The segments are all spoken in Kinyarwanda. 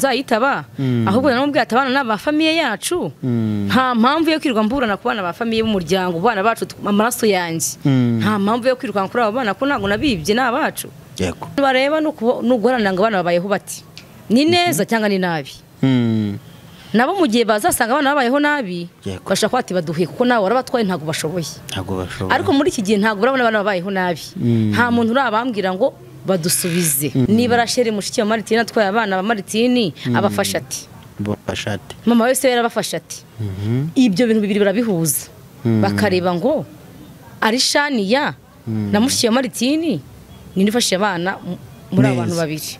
Nzayitaba ahubwo naramubwiye ati abana n'aba famille yacu nta mpamvu yo kwirwa mburana ku bana ba famille b'umuryango, bana bacu amaraso yanjye, nta mpamvu yo kwirwa kuri abo bana ko ntago nabibye n'abacu. Yego. Bareba no guharanira ngo abana babayeho bati ni neza cyangwa ni nabi. Nabo mu gihe bazasanga abana babayeho nabi bashaka kwati baduhe kuko nawe warabatwaye ntago bashoboye. Ntago bashoboye. Ariko muri iki gihe ntago urabona abana babayeho nabi. Nta muntu urabambwira ngo badusubize. Niba Rachel mushiki wa Martine atwaye abana ba Martine abafasha ati. Bafasha ati. Mama wese yarabafasha ati. Ibyo bintu bibiri barabihuza. Bakareba ngo ari Shania na mushiki wa Martine ni nifashe abana muri abantu babiri.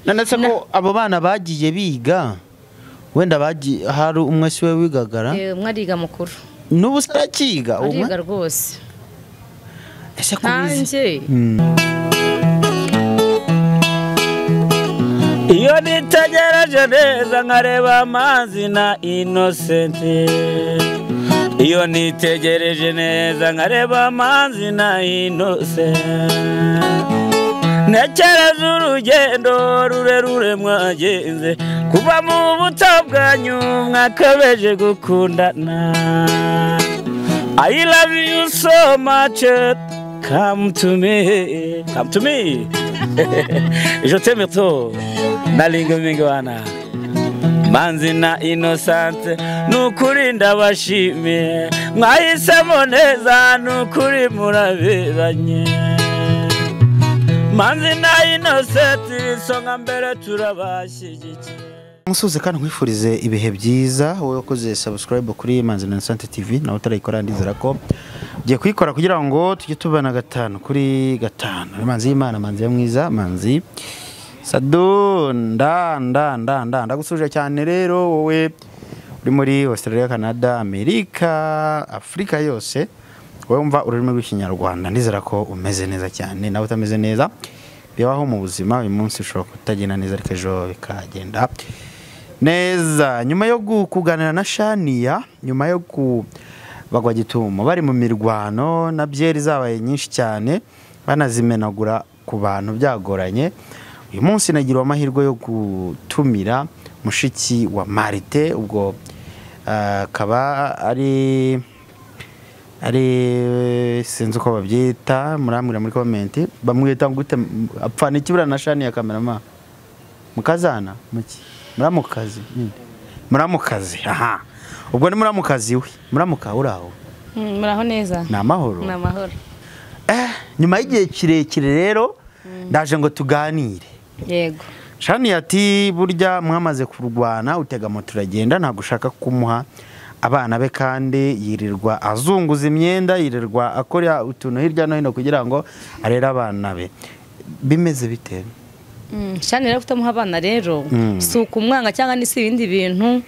Nanetse ko abo bana bagiye biga wenda bagiye hari umwe si we wigagara. Umwe ariga mukuru. Nubu sarakiga umwe. Ariga rwose. Ese kubizi. Iyo nitegereje neza nkareba amazi na Innocent. Iyo nitegereje neza nkareba amazi na Innocent. Ntekereza urugendo rurerure mwagenze kuva mu buto bwanyu mwakabeje gukundana. I love you so much, come to me, come to me. Je t'aime trop. Nalingo mingwana Manzi na Innocent nukuri ndabashimiye mwahisemo neza nukuri muraberanye. Manzi na Innocent isonga mbere turabashyigikiye. Musuze kandi nkwifurize ibihe byiza wowe wakoze subscribe kuri Manzi na Innocent TV nawe utarayikora ndizera ko ugiye kuyikora kugira ngo tujye tubana 5 kuri 5. Manzi y'Imana, Manzi ya mwiza, Manzi Sadu nda nda nda nda ndagusuje cyane rero wowe uri muri Australia, Canada, Amerika, Afrika yose wowe umva ururimi rw'ikinyarwanda ndizera ko umeze neza cyane. Nawe utameze neza bibaho mu buzima, uyu munsi ushobora kutagenda neza ariko ejo bikagenda neza. Nyuma yo kuganira na Shania, nyuma yo kubagwa gitumo bari mu mirwano na byeri zabaye nyinshi cyane banazimenagura ku bantu byagoranye, uyu munsi nagira amahirwe yo gutumira mushiki wa Marite, ubwo akaba ari sinzi uko babyita, murambwira muri comment bamwita gute, apfana ikibura na Shania cameraman mukazana muki muramukazi muramukazi. Aha ubwo ni muramukazi we, muramuka uraho? Muraho neza. Ni amahoro. Ni amahoro. Nyuma y'igihe kirekire rero ndaje ngo tuganire. Yego. Shania ati burya mwamaze kurwana utega moto uragenda ntabwo ushaka kumuha abana be kandi yirirwa azunguza imyenda, yirirwa akora utuntu hirya no hino kugira ngo arere abana be. Bimeze bite? Shania rero kutamuha abana rero si ukumwanga cyangwa ni si ibindi bintu,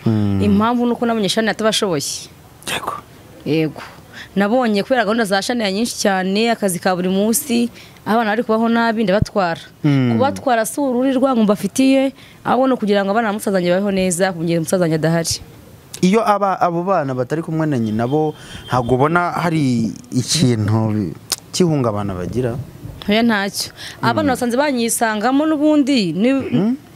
impamvu nuko nabonye Shania atabashoboye. Yego. Yego. Nabonye kubera gahunda za Shania nyinshi cyane, akazi ka buri munsi, abana bari kubaho nabi ndabatwara. Kubatwara si ururirwa ngo mbafitiye, ahubwo no kugira ngo abana musazanye babeho neza kugira musazanye adahari. Iyo abo bana batari kumwe na nyina bo ntabwo ubona hari ikintu cyihungabana bagira? Oya ntacyo. Abana basanze banyisangamo n'ubundi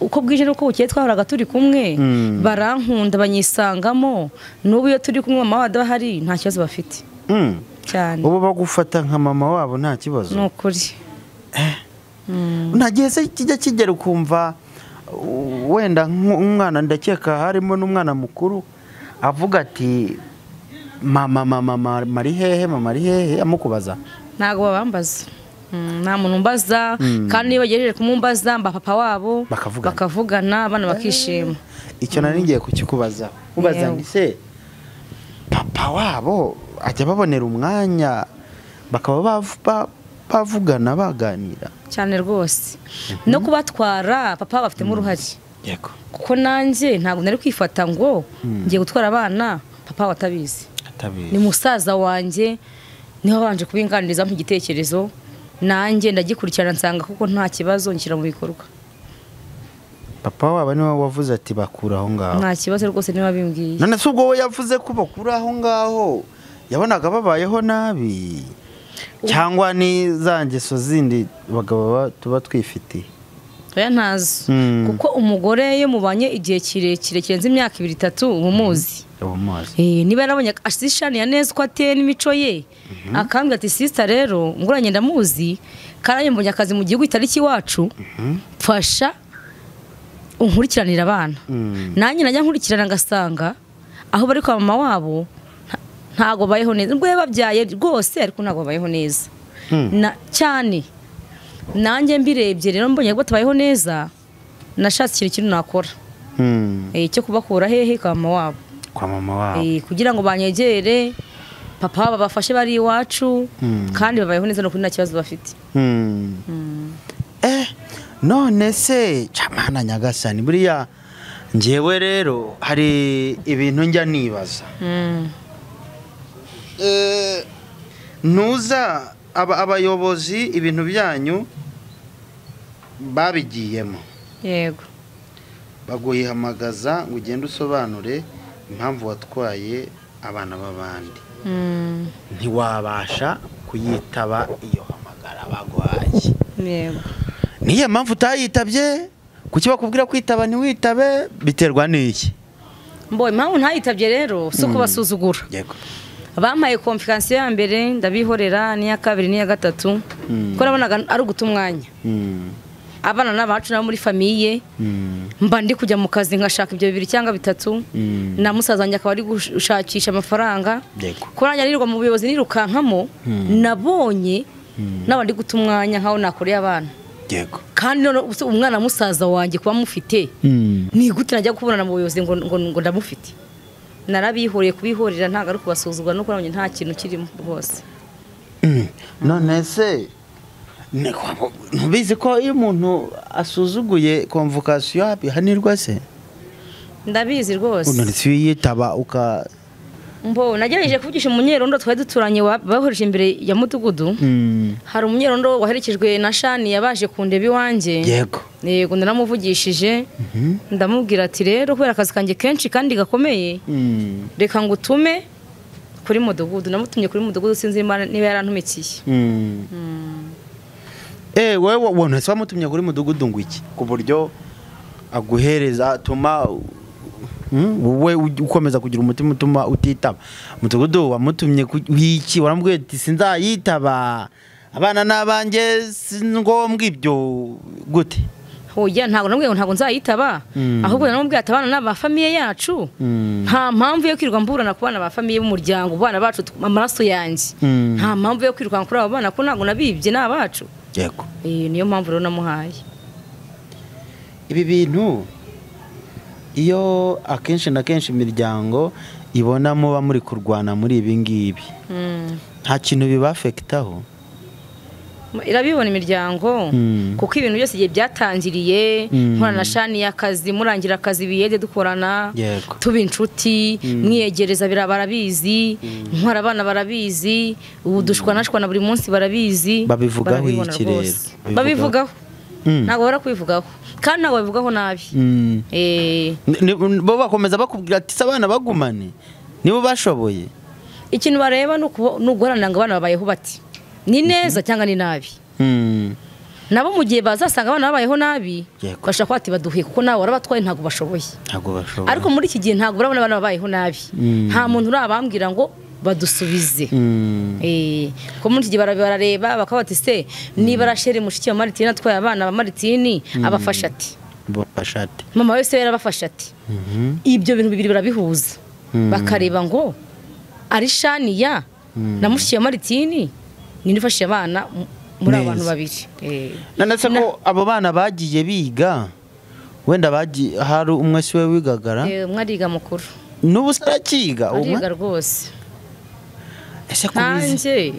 uko bwije nuko bukeye twahoraga turi kumwe, barankunda banyisangamo, n'ubu iyo turi kumwe mama wabo adahari nta kibazo bafite. Cyane. Ubu bagufata nka mama wabo nta kibazo? Ni ukuri. Nta gihe se kijya kigera ukumva wenda nk'umwana, ndakeka harimo n'umwana mukuru avuga ati mama mama mama ari hehe, mama ari hehe, amukubaza? Ntago babambaza. Nta muntu umbaza, kandi niba bagejeje kumumbaza mba papa wabo bakavugana abana bakishima. Icyo nari ngiye kukikubaza, ubaza nti se papa wabo ajya babonera umwanya bakaba bavugana baganira? Cyane rwose. No kubatwara papa bafitemo uruhare. Yego. Kuko nanjye ntabwo nari kwifata ngo ngiye gutwara abana papa watabizi. Ni musaza wanjye niho banje kubinganiriza mu gitekerezo, nanjye ndagikurikirana nsanga kuko nta kibazo nshyira mu bikorwa. Papa wabo niwe wavuze ati bakura aho ngaho? Nta kibazo rwose niba bimbwiye. None se ubwo we yavuze ko bakura aho ngaho yabonaga babayeho nabi cyangwa ni za ngeso zindi bagabo tuba twifitiye? Oya ntazo. Kuko umugore iyo mubanye igihe kirekire kirenze imyaka 2 3 umuzi. Niba yarabonye ashishaniya neza uko ateye n'imico ye, akambwira ati sister rero nguranye ndamuzi kandi mbonye akazi mu gihugu itariki wacu, mfasha unkurikiranira abana. Nanjye najya nkurikirana ngasanga aho bari kwa mama wabo ntago bayeho neza, ubwo yababyaye rwose ariko ntago bayeho neza na cyane. Nanjye mbirebye rero mbonye ko batabayeho neza, nashatse ikintu nakora cyo kubakura hehe kwa mama wabo, kwa mama wabo, kugira ngo banyegere papa babafashe bari iwacu kandi babayeho neza no kuri nta kibazo bafite. None se chamana Nyagasani, buriya njyewe rero hari ibintu njya nibaza. Ntuza abayobozi ibintu byanyu babigiyemo. Yego. Baguhamagaza ngo ugende usobanure impamvu watwaye abana b'abandi. Ntiwabasha kuyitaba iyo hamagara baguhaye. Yego. Niyo mpamvu utayitabye? Kuki bakubwira kwitaba ntiwitabe? Biterwa n'iki? Mbo impamvu ntayitabye rero si kubasuzugura. Yego. Bampaye confiance ya mbere ndabihorera, n'iya kabiri n'iya gatatu, kuko nabonaga ari uguta umwanya. Abana n'abacu nabo muri famille, mba ndi kujya mu kazi nkashaka ibyo 2 cyangwa 3, na musaza wanjye akaba ari gushakisha amafaranga. Ko nanjye nirirwa mu buyobozi nirukankamo, nabonye naba ndi guta umwanya nkaho nakoreye abana. Yego. Kandi none umwana musaza wanjye kuba mufite, ni gute najya kubonana mu buyobozi ngo ndamufite? Narabihoreye kubihorera ntago ari kubasuzugura no kurabonye nta kintu kirimo rwose. None se ntubizi ko iyo umuntu asuzuguye convocation bihanirwa se? Ndabizi rwose. None se yitaba uka Mbo nagerageje kuvugisha umunyerondo twari duturanye bahoreje imbere ya mudugudu. Hari umunyerondo waherekejwe na Shani yabaje kundeba iwanjye. Yego. Yego ndaramuvugishije. Ndamubwira ati rero kubera akazi kanjye kenshi kandi gakomeye, reka ngutume kuri mudugudu. Namutumye kuri mudugudu sinzi niba yarantumikiye. Wewe wone se wamutumye kuri mudugudu ngo iki? Ku buryo aguhereza atuma wowe ukomeza kugira umutima utuma utitaba. Mudugudu wamutumye wiki waramubwiye ati sinzayitaba abana nabanjye singombwa ibyo gute? Oya ntago namubwiye ntago nzayitaba, ahubwo namubwiye ati abana n'aba famille yacu nta mpamvu yo kwirirwa mburana ku bana ba famille b'umuryango, bana bacu amaraso yanjye, nta mpamvu yo kwirukanka kuri abo bana ko ntago nabibye n'abacu. Yego. Niyo mpamvu rero namuhaye ibi bintu. Iyo akenshi na kenshi imiryango ibona muba muri kurwana muri ibi ngibi, nta kintu bibafekitaho? Irabibona imiryango, kuko ibintu byose igihe byatangiriye nkorana na Shani y'akazi, murangira akazi biyede dukorana, tuba inshuti, mwiyegereza barabizi, nkora abana barabizi, ubu dushwanashwana buri munsi barabizi. Babivugaho iki rero? Babivugaho. Ntabwo bara kubivugaho kandi ntabwo babivugaho nabi. Bo bakomeza bakubwira ati abana bagumane nibo bashoboye. Ikintu bareba ni uguharanira ngo abana babayeho bati ni neza cyangwa ni nabi. Nabo mu gihe bazasanga abana babayeho nabi bashaka kwati baduhe, kuko nawe warabatwaye ntabwo bashoboye. Ariko muri iki gihe ntabwo urabona abana babayeho nabi, nta muntu urabambwira ngo badusubize. Ko muri iki gihe barareba bakaba bati se niba Rachel mushiki wa Martine atwaye abana ba Martine abafasha ati, mama wese yarabafasha ati. Ibyo bintu bibiri barabihuza, bakareba ngo ari Shaniya na mushiki wa Martine ninde ufashije abana muri abantu babiri. None se ko abo bana bagiye biga wenda bagiye hari umwe siwe wigagara, umwe ariga mukuru n'ubu sarakiga, ariga rwose. Ese kubizi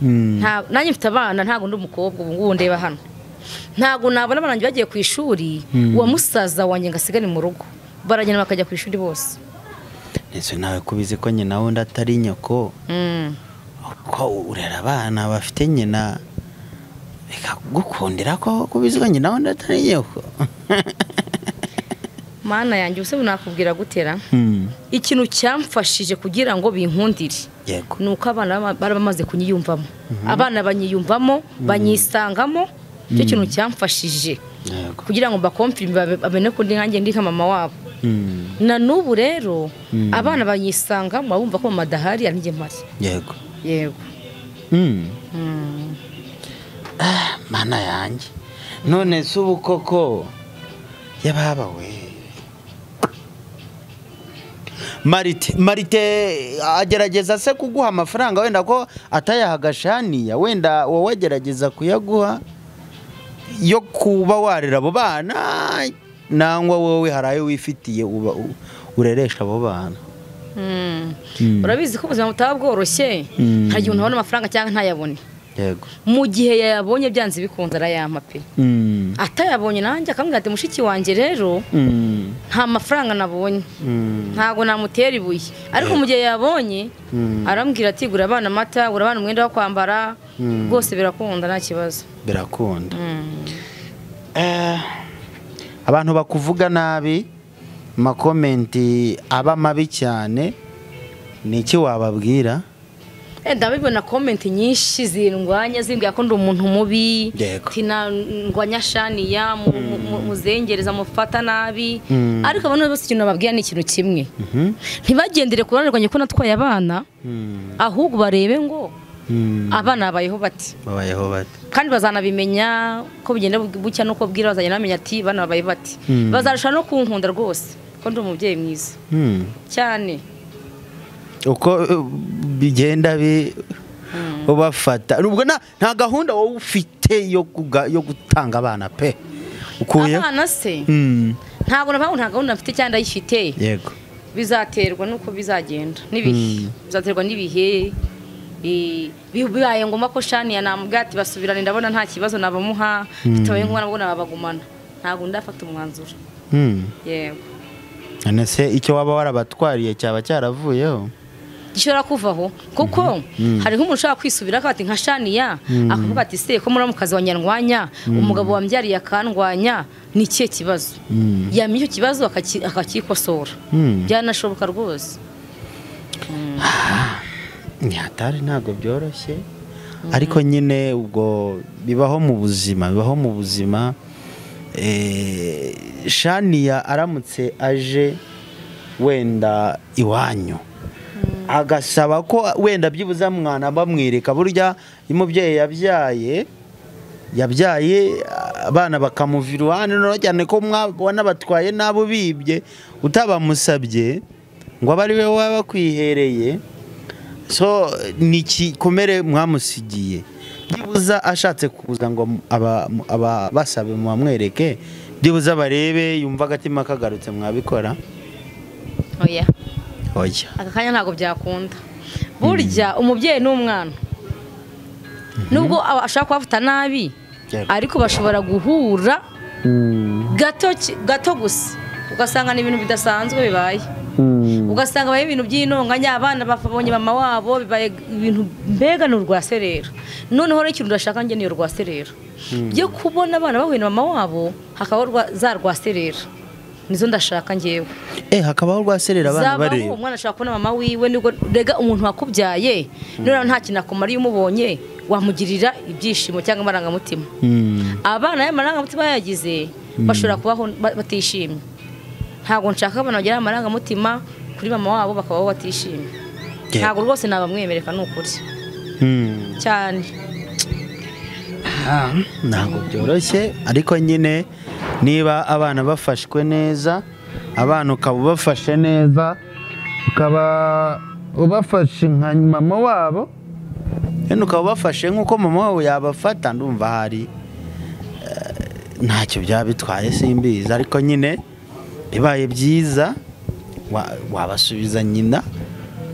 nanjye mfite abana ntago ndi umukobwa ubu ngubu ndeba hano, ntago nabona abana bagiye ku ishuri uwa musaza wanjye ngasigare mu rugo, baragenda bakajya ku ishuri bose. Ese nawe kubizi ko nyina wundi atari nyoko, ko urera abana bafite nyina bikagukundira ko kubizi ko nyina wundi atari nyoko? Mana yanjye ubuse nakubwira gutera ikintu cyamfashije kugira ngo binkundire nuko abana bari bamaze kunyiyumvamo, abana banyiyumvamo banyisangamo, icyo kintu cyamfashije. Kugira ngo bakomfirme babene ko ndi nkanjye ndi nka mama wabo. Na n'ubu rero abana banyisanga bumva ko mama adahari ari njye mpari. Yego. Yego. Mana yanjye. None se ubu koko yababa we. Marite agerageza se kuguha amafaranga wenda ko atayahaga Shaniya, wenda wowe agerageza kuyaguha yo kuba warera abo bana, nangwa wowe harayo wifitiye uba ureresha abo bana? Urabizi ko ubuzima butaba bworoshye, hari igihe umuntu abona amafaranga cyangwa ntayabone. Yego. Mu gihe yayabonye byanze bikunze arayampa pe. Atayabonye nanjye akambwira ati mushiki wanjye rero nta mafaranga nabonye, ntago namutera ibuye. Ariko mu gihe yabonye arambwira ati gura abana amata, gura abana umwenda wo kwambara, rwose birakunda nta kibazo. Birakunda. Abantu bakuvuga nabi, makomenti aba mabi cyane, ni iki wababwira? Ndabibona comment nyinshi zindwanya zimbwira ko ndi umuntu mubi, tina ndwanya Shaniya, muzengereza mufata nabi. Ariko abantu bose ikintu bababwira ni ikintu kimwe, ntibagendere ku ruhande rwanjye ko natwaye abana, ahubwo barebe ngo abana babayeho bati, kandi bazanabimenya ko bigenda bucya nuko bwira, bazagenda bamenya ati bana babayeho bati, bazarusha no kunkunda rwose ko ndi umubyeyi mwiza cyane. Uko bigenda ubafata ubwo nta gahunda wowe ufite yo gutanga abana pe? Ukuye abana se ntabwo nta gahunda mfite cyangwa ndayifite. Yego. Bizaterwa nuko bizagenda n'ibihe, bizaterwa n'ibihe. Bibaye ngomba ko Shaniya namubwira ati basubirane, ndabona nta kibazo nabamuha, bitabaye ngombwa nabwo nabagumana, ntabwo ndafata umwanzuro. Yego. None se icyo waba warabatwariye cyaba cyaravuyeho? Gishobora kuvaho kuko hari nk'umuntu ushaka kwisubira akati nka Shaniya akavuga ati se ko muramukazi wa Nyarwanya, umugabo wambyariye akandwanya, ni ikihe kibazo? Yamenye icyo kibazo akakikosora. Byanashoboka rwose. Ni hatari, ntabwo byoroshye, ariko nyine ubwo bibaho mu buzima, bibaho mu buzima. Shaniya aramutse aje wenda iwanyu agasaba ko wenda byibuza mwana bamwereka, burya umubyeyi yabyaye abana bakamuvira iruhande, noneho cyane ko mwabona batwaye nabo bibye utabamusabye ngo abe ari we waba kwihereye, so ni igikomere mwamusigiye. Byibuza ashatse kuza ngo aba basabe mwamwereke, byibuza barebe yumva agatima kagarutse, mwabikora? Oya. Oya. Aka kanya ntabwo byakunda. Burya umubyeyi n'umwana nubwo ashaka kubafata nabi, ariko bashobora guhura gato gato gusa ugasanga ni ibintu bidasanzwe bibaye. Ugasanga baye ibintu by'intonganya, abana bafabonye mama wabo, bibaye ibintu mbega ni urwaserera. Noneho rero ikintu ndashaka njye ni urwaserera byo kubona abana bahuye na mama wabo, hakaba za rwaserera, nizo ndashaka ngewe. Hakabaho rwaserera abana bareba, umwana ashaka kubona mama wiwe, nibwo rega umuntu wakubyaye none nta kintu akumariye umubonye wamugirira ibyishimo cyangwa amarangamutima. Abana y'amarangamutima yagize bashobora kubaho batishimye. Ntabwo nshaka abana bagira amarangamutima kuri mama wabo bakabaho batishimye. Ntabwo rwose nabamwemereka ni ukuri cyane. Ntabwo byoroshye, ariko nyine niba abana bafashwe neza, abana ukaba ubafashe neza, ukaba ubafashe nka mama wabo, ukaba ubafashe nk'uko mama wabo yabafata, ndumva hari ntacyo byaba bitwaye, simbizi. Ariko nyine bibaye byiza wabasubiza nyina,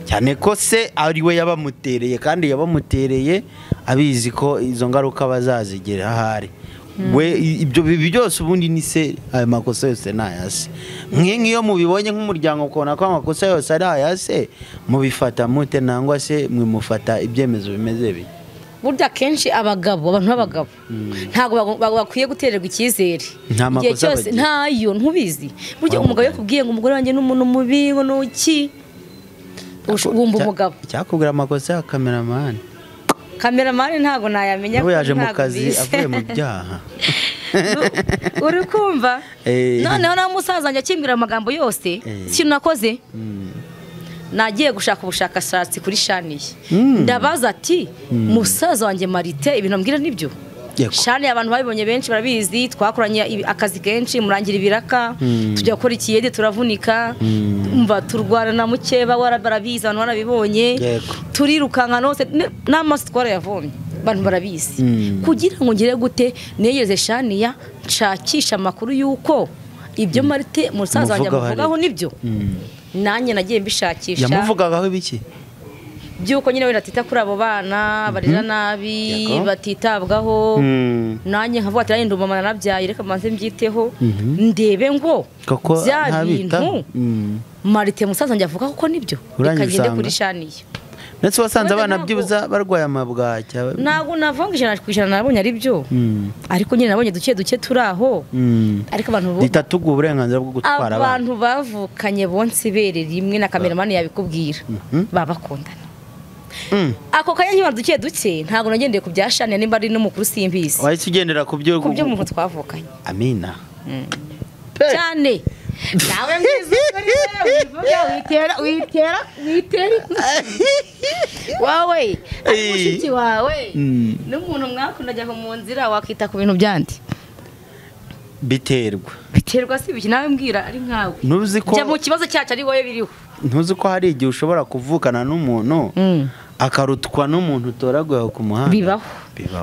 cyane ko se ari we yabamutereye, kandi yabamutereye abizi ko izo ngaruka bazazigira ahari. We ibyo byose ubundi ni se, ayo makosa yose ni ayase. Nk'iyo mubibonye nk'umuryango ukabona ko amakosa yose ari ayase, mubifata mute nangwa se mwimufata ibyemezo bimeze bite? Burya kenshi abagabo, abantu b'abagabo ntabwo bakwiye gutererwa icyizere igihe cyose, ntayo ntubizi. Burya umugabo yakubwiye ngo umugore wanjye ni umuntu mubi ngo nuki, wumva umugabo cyakubwira amakosa ya cameraman. Kameramani ntabwo nayamenya kuko yaje mu kazi avuye mu byaha. Uri kumva? Noneho na musaza njya akimbwira amagambo yose, ikintu nakoze nagiye gushaka ubushakashatsi kuri Shaniye. Ndabaza ati musaza wanjye Marite ibintu ambwira nibyo? Shaniye abantu babibonye benshi barabizi, twakoranye akazi kenshi, murangira ibiraka, tujya gukora ikiyede turavunika, umva turwana na mukeba barabizi, abantu barabibonye, turirukanka nose n'amaso twarayavomye, abantu barabizi. Kugira ngo ngire gute negereze Shaniya nshakisha amakuru yuko ibyo Marite musaza wanjye amuvugaho nibyo. Nanjye nagiye mbishakisha. Yamuvugagaho ibiki? Byuko nyine wenda atita kuri abo bana barira nabi batitabwaho. Nanjye nkavuga ati nanjye ndumva nabyaye reka mbanze mbyiteho ndebe ngo bya bintu Marite musaza wanjye avuga koko nibyo, reka ngende kuri Shaniye. Ndetse wasanze abana byibuza barwaye amabwacya? Ntabwo navanga 100% nabonye ari byo, ariko nyine nabonye duke duke turi aho. Ariko abantu ditatuga uburenganzira bwo gutwara abana, abantu bavukanye bonse ibere rimwe na kameramani yabikubwira, baba bakundana. Ako kanya nkibara duke duke ntabwo nagendeye ku bya Shaniya nimba ari n'umukuru simbizi. Wahise ugendera ku byo umuntu twavukanye. Amina cyane. Nawe mwiza witera witera witera wawe mushiki wawe n'umuntu mwakundajya mu nzira wakita ku bintu byandi biterwa si biki nawe mbwira ari nkawe jya mu kibazo cyacu ari wowe biriho. Ntuzi ko hari igihe ushobora kuvukana n'umuntu akarutwa n'umuntu utoraguye ku muhanda?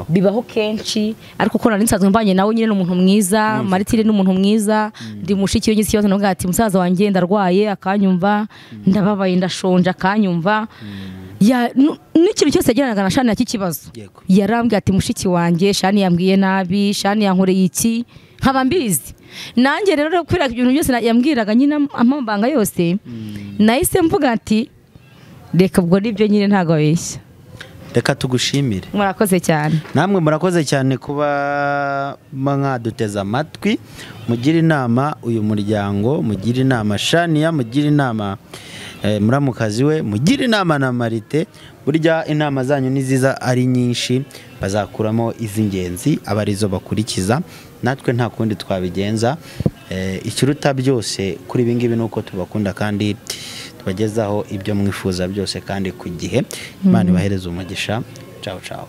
Bibaho kenshi, ariko ko nari nsanzwe mbanye nawe nyine n'umuntu mwiza, Maritire n'umuntu mwiza, ndi mushiki we ngize ikibazo navuga ati musaza wanjye ndarwaye akanyumva, ndababaye ndashonje akanyumva. N'ikintu cyose yagiranaga na Shani cy'ikibazo yarambwiye ati mushiki wanjye Shani yambwiye nabi, Shani yankoreye iki, nkaba mbizi. Nanjye rero kubera ibintu byose yambwiraga nyine amambanga yose, nahise mvuga ati reka ubwo nibyo nyine ntago abeshya. Reka tugushimire. Murakoze cyane. Namwe murakoze cyane kuba mwaduteze amatwi, mugira inama uyu muryango, mugira inama Shaniya, mugira inama muramukazi we, mugira inama na Marite. Burya inama zanyu ni ziza ari nyinshi, bazakuramo iz'ingenzi abarizo bakurikiza. Natwe nta kundi twabigenza. Ikiruta byose kuri ibi ngibi nuko tubakunda kandi tubagezaho ibyo mwifuza byose kandi ku gihe. Imana ibahereze umugisha. Ciao ciao.